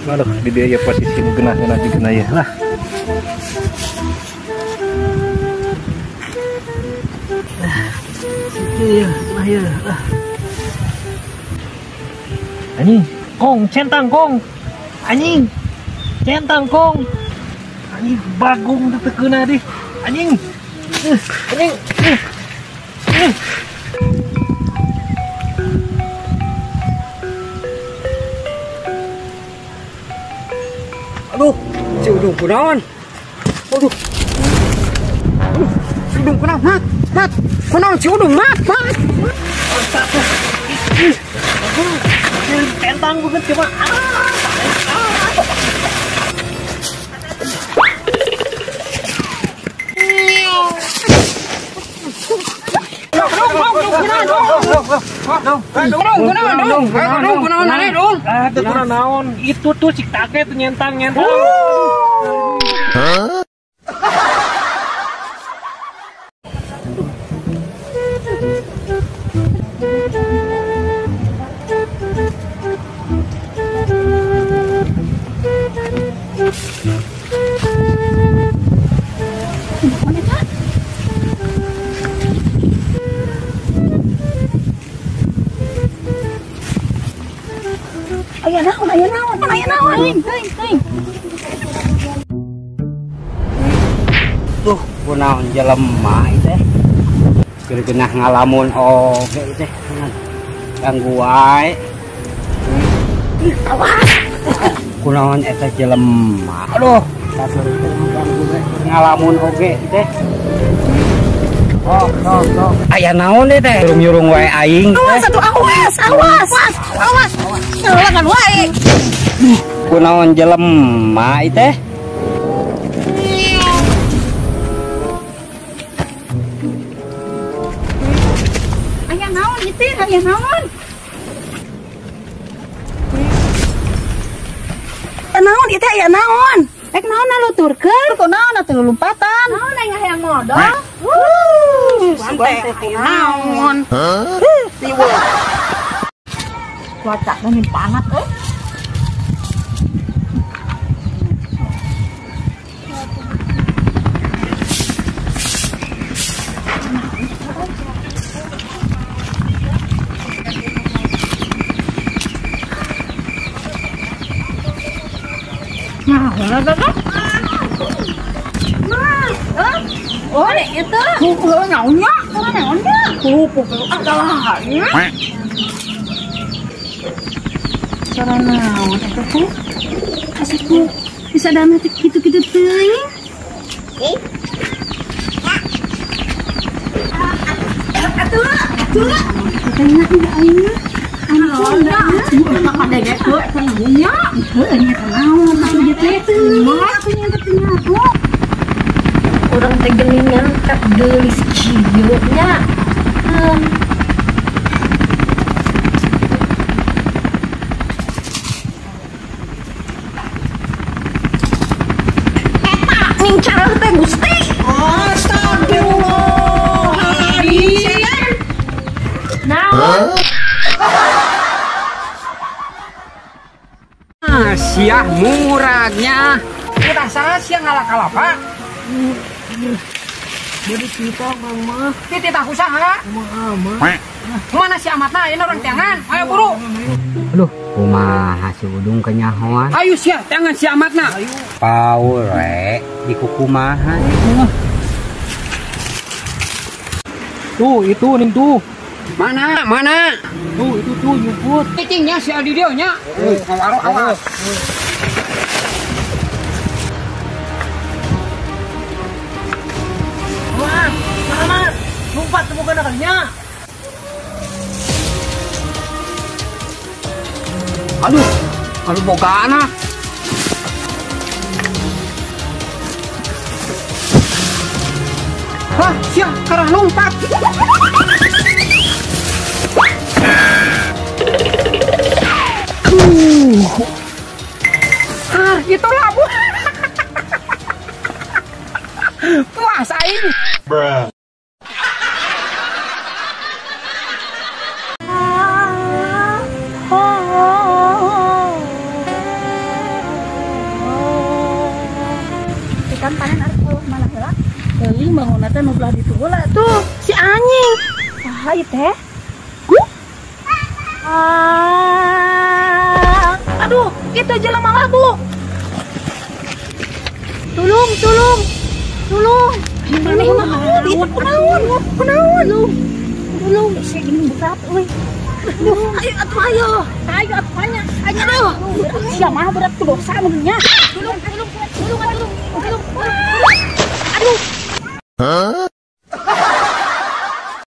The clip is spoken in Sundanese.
Aduh, di dia ya posisi genah-genah juga ya lah. Situ ya, lah ya lah. Anjing, kong centang kong. Anjing. Centang kong. Anjing bagong teu keuna deh. Anjing. Anjing. Aduh, si Udung kunaon? Aduh. Aduh, si Udung kunaon? Mat, mat. Kunaon si Udung, mat, mat. Centang banget coba. Naon itu tuh cik take tuh nyentang nyentang. Aya naon, aya naon, aya naon, teuing, teuing. Tuh, kunaon jelema teh. Keur genah ngalamun oge teh. Ganggu wae. Awas. Kunaon eta jelema. Aduh, ganggu ngalamun oge teh. Oh, oh, oh. Aya naon teh? Nyurung-nyurung wae aing. Awas atuh, awas, awas, awas. Ngalangan wae. Kunaon jelema teh? Aya naon ieu teh? Aya naon? Aya naon ieu teh? Aya naon? Rek naon naluturkeun? Kunaon atuh lompatan? Naon aya hayang modal? Wuh, santai naon? Heuh, siweuh. Cuaca nih panas euy. Nah, oh, itu. Kuku naonnya? Naonnya? Kuku kalah nya. Cara naon eta teh? Kasih ku bisa dana teh kitu-kitu teuing. Atuh, atuh. Katanya aing mah. Anu mah dege tuh nya. Heuh nya naon atuh ieu teh teuing. Atuh nya teh nyaho. Urang teh geuningan kak geulis kieu nya. Eta ningcareuh teh Gusti. Astagfirullahaladzim. Naon? Siah muragnya. Udah salah siah ngalah kalapa. Jadi kita bang mah. Titah usaha. Mana si Amatna? Ini orang tiangan. Ayo buru. Aduh, kumaha si Udung kenyahoan. Ayo sia, tiangan si Amatna. Paul re, di kukumaha. Tuh, itu ning tuh. Mana? Mana? Tuh, itu tuh nyumput. Cicingnya si Adi dia nya. Awas, awas. Wah, mana? Lompat temukan kalinya. Aduh, aduh boga anak. Hah, siah, karah lompat. Ah, itu labu. Puas aing. Bruh. Kampungna teh nu belah ditu heula tuh, si anjing. Saha ieu teh? Ah, aduh, itu jelema labu. Tulung, tulung. Tulung. Maneh naon? Itu kunaon? Kunaon? Tulung. Tulung, sia gini berat euy. Aduh, ayo atuh ayo. Ayo atuh nya. Ayo. Sia mah berat ku dosa mun nya. Tulung, tulung, tulung, tulung. Tulung. Aduh. Huh?